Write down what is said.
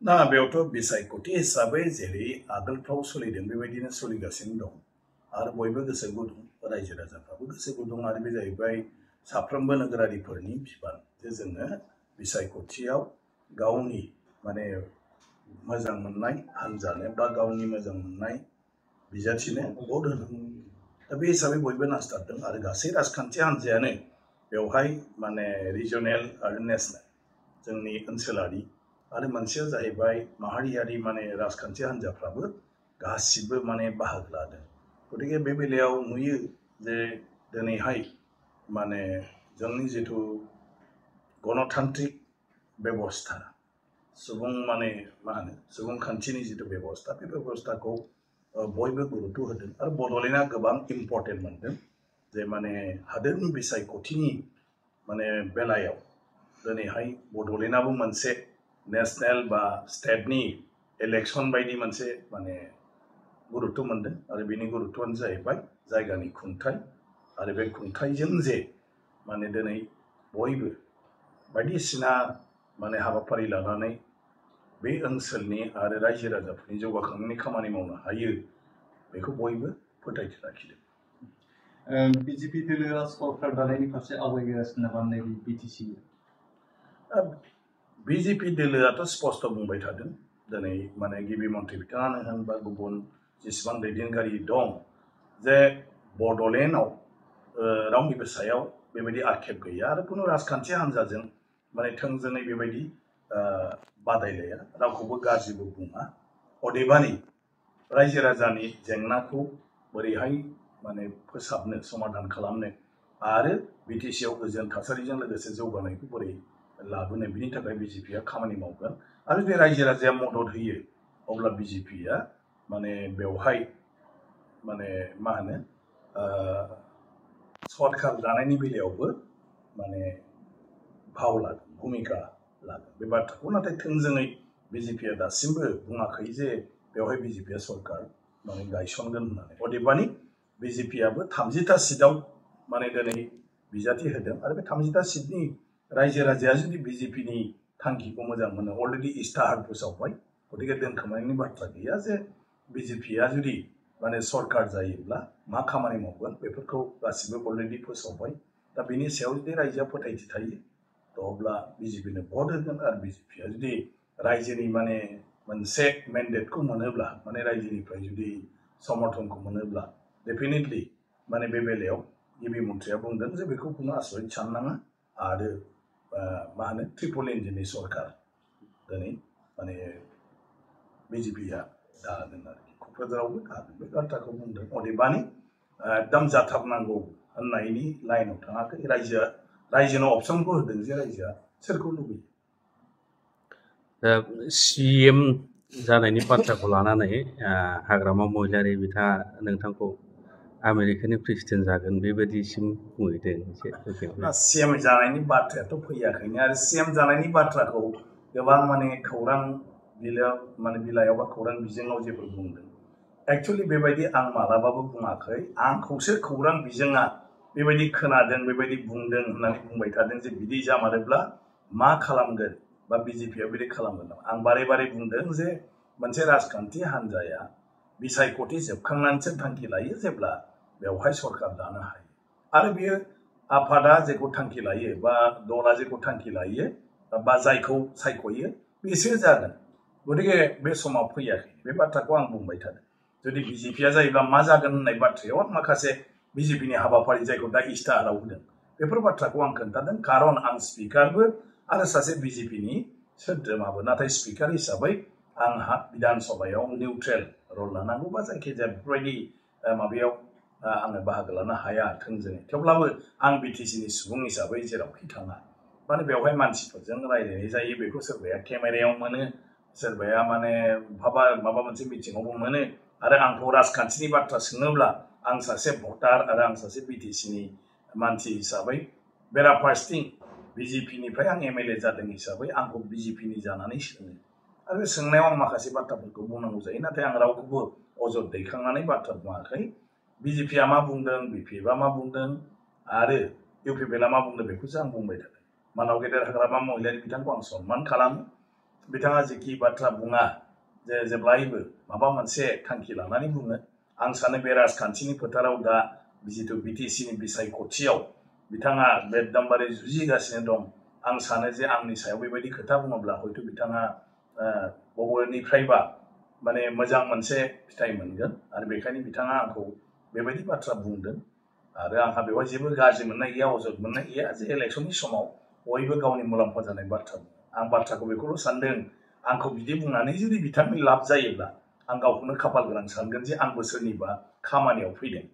ना बेयावथ' बिसायख'थि हिसाबै जेरै आगोलफ्राव सोलिदों बेबायदिनो सोलिगासिनो दं आरो बयबो गोसो गुदुं रायजो राजाफ्राबो गोसो गुदुं आरो बे जाहैबाय साफ्रोमबो नोगोरारिफोरनि बिबान जे जोङो बिसायख'थियाव गावनि माने मोजां मोननाय हान्जानो बा गावनि मोजां मोननाय बिजाथिनो भट होनांगौ दा बे हिसाबै बयबो नाजादों आरो गासै राजखान्थि हान्जायानो बेवहाय माने रिजनेल आरो नेसनेल जोंनि ओनसोलारि आरो मोनसेया जाहैबाय माहारियारि माने राजखान्थि हान्जाफ्राबो गासिबो माने बाहागो लादों गतिके बे बेलायाव नुयो जे दिनैहाय माने जोंनि जिथु गणतान्त्रिक बेबस्था सुबुं माने मा होनो सुबुंखान्थिनि जिथु बेबस्था बे बेबस्थाखौ बयबो गुरुत्व होदों आरो बड'लेण्डआ गोबां इम्पर्टेन्ट मोनदों जे माने हादोरनि बिसायख'थिनि माने बेलायाव दिनैहाय बड'लेण्डआबो मोनसे नेशनेल बा स्टेटनि इलेक्शन बायदि मोनसे माने गुरुत्व मोनदों आरो बेनि गुरुत्वआनो जाहैबाय जायगानि खुंथाय आरो बे खुंथायजों जे माने दिनै बयबो बायदिसिना माने हाबाफारि लानानै बे ओनसोलनि आरो रायजो राजाफोरनि जौगाखांनायनि खामानि मावनो हायो बेखौ बयबो फोथायथि लाखिदों बिजेपि दोलोआ सरकार दानायनि फारसे आवगायगासिनो नामा नैबे बिटिसि बिजेपि दोलोआथ' स्पष्ट बुंबाय थादों दिनै माने गिबि मन्थ्रि बिथाङानो होन बा गुबुन जेसेबां दैदेनगिरि दं जे बड'लेण्डआव रावनिबो सायाव बेबायदि आक्षेप गैया आरो खुनु राजखान्थि हान्जाजों माने थोंजोङै बेबायदि बादायलाया रावखौबो गाज्रिबो बुङा अदेबानि रायजो राजानि जेंनाखौ बोरैहाय माने फोसाबनो समाधान खालामनो आरो बिटिसिआव गोजोन थासारिजों लोगोसे जौगानायखौ बोरै लाबोनो बिनि थाखाय बिजेपिआ खामानि मावगोन आरो बे रायजो राजाया मदद होयो अब्ला बिजेपिआ माने बेवहाय माने मा होनो सरकार दानायनि बेलायावबो माने फाव लागोन भूमिका लागोन बे बाथ्राखौ नाथाय थोंजोङै बिजेपिआ दासिमबो बुङाखै जे बेवहाय बिजेपिआ सरकार माने गायसनगोन होननानै अदेबानि बिजेपिआबो 30टा सिटआव माने दिनै बिजाथि होदों आरो बे 30टा सिटनि रायजो राजाया जुदि बिजेपिनि थांखिखौ मोजां मोनो अलरेडि इस्ताहार फोसावबाय गतिके दोनखोमानायनि बाथ्रा गैया जे बिजेपिआ जुदि माने सरकार जायोब्ला मा खामानि मावगोन बेफोरखौ गासिबो अलरेडि फोसावबाय दा बेनि सायाव जुदि रायजोआ फोथायथि थायो तो अब्ला बिजेपिनो भट होगोन आरो बिजेपिआ जुदि रायजोनि माने मोनसे मेन्डेटखौ मोनोब्ला माने रायजोनिफ्राय जुदि समर्थनखौ मोनोब्ला डेफिनेटलि माने बे बेलायाव गिबि मन्थ्रिया बुंदों जे बेखौ खुनु आसरित साननाङा आरो मा होनो ट्रिपल इन्जिननि सरकार दिनै माने बिजेपिआ दागोन आरोखि क'क्राझारावबो दागोन बे बाथ्राखौ बुंदों अदेबानि एकदम जाथारनांगौ होननायनि लाइनाव थाङाखै रायजोनो अपसनखौ होदों जे रायजोआ सोरखौ लुबैयो सीएम जानायनि बाथ्राखौ लानानै हाग्रामा महिलारि बिथाङा नोंथांखौ आमेरिकानि प्रेसिडेन्ट जागोन बेबायदिसिम बुंहैदों सीएम जानायनि बाथ्रायाथ' फैयाखैनो आरो सीएम जानायनि बाथ्राखौ गोबां माने खौरां बिलाइयाव बा खौरां बिजोङाव जेबो बुंदों एक्चुअली बेबायदि आं मालाबाबो बुङाखै आंखौसो खौरां बिजोङा बेबायदि खोनादों बेबायदि बुंदों होननानै बुंबाय थादों जे बिदि जामारोब्ला मा खालामगोन बा बिजेपिआ बिदि खालामगोन आं बारे बारे बुंदों जे मोनसे राजखान्थि हान्जाया बिसायख'थि जोबखांनानैसो थांखि लायो जेब्ला बेवहाय सरकार दानो हायो आरो बियो आफादा जेखौ थांखि लायो बा दला जेखौ थांखि लायो बा जायखौ सायख'यो बेसो जागोन गतिके बे समाव फैयाखै बे बाथ्राखौ आं बुंबाय थादों जुदि बिजेपिआ जायोब्ला मा जागोन होननाय बाथ्रायाव माखासे बिजेपिनि हाबाफारि जायखौ दा इस्ताहाराव होदों बेफोर बाथ्राखौ आं खोन्थादों खारन आं स्पिकारबो आरो सासे बिजेपिनि सोद्रोमाबो नाथाय स्पिकार हिसाबै आंहा बिधान सभायाव निउट्रेल रल लानांगौ बा जायखिजाया बेफोरबायदि माबायाव आङो बाहागो लानो हाया थोंजोङै थेवब्लाबो आं बिटिसिनि सुबुं हिसाबै जेरावखि थाङा माने बेवहाय मानसिफोरजों रायज्लायनाय जायो बेखौ सोरबाया केमेरायाव मोनो सोरबाया माने माबा मोनसे मिटिङावबो मोनो आरो आंथ' राजखान्थिनि बाथ्रा सोङोब्ला आं सासे भटार आरो आं सासे बिटिसिनि मानसि हिसाबै बेराफारसेथिं बिजेपिनिफ्राय आं एमएलए जादों हिसाबै आंखौ बिजेपिनि जानानै सोङो आरो बे सोंनायाव आं माखासे बाथ्राफोरखौ बुंनांगौ जायो नाथाय आं रावखौबो अजद दैखांनानै बाथ्रा बुङाखै बिजेपिआ मा बुंदों बिपिएफआ मा बुंदों आरो इउपिपिएलआ मा बुंदों बेखौसो आं बुंबाय थादों मानाव गेदेर हाग्रामा महिलारि बिथांखौ आं सनमान खालामो बिथाङा जेखि बाथ्रा बुङा जे जेब्लायबो माबा मोनसे थांखि लानानै बुङो आं सानो बे राजखान्थिनि फोथाराव दा जिथु बिटिसिनि बिसायख'थियाव बिथाङा एकदमबारे जुजिगासिनो दं आं सानो जे आंनि सायाव बेबायदि खोथा बुङोब्ला हयथ' बिथाङा बबेनिफ्रायबा माने मोजां मोनसे फिथाइ मोनगोन आरो बेखायनो बिथाङा आंखौ बेबायदि बाथ्रा बुंदों आरो आंहा बेवहाय जेबो गाज्रि मोननाय गैया अजद मोननाय गैया जे इलेक्सननि समाव बयबो गावनि मुलाम्फा जानाय बाथ्रा आं बाथ्राखौ बेखौल' सानदों आंखौ बिदि बुंनानै जुदि बिथांनि लाब जायोब्ला आं गावखौनो खाफाल गोनां सानगोन जे आंबो सोरनिबा खामानियाव फैदों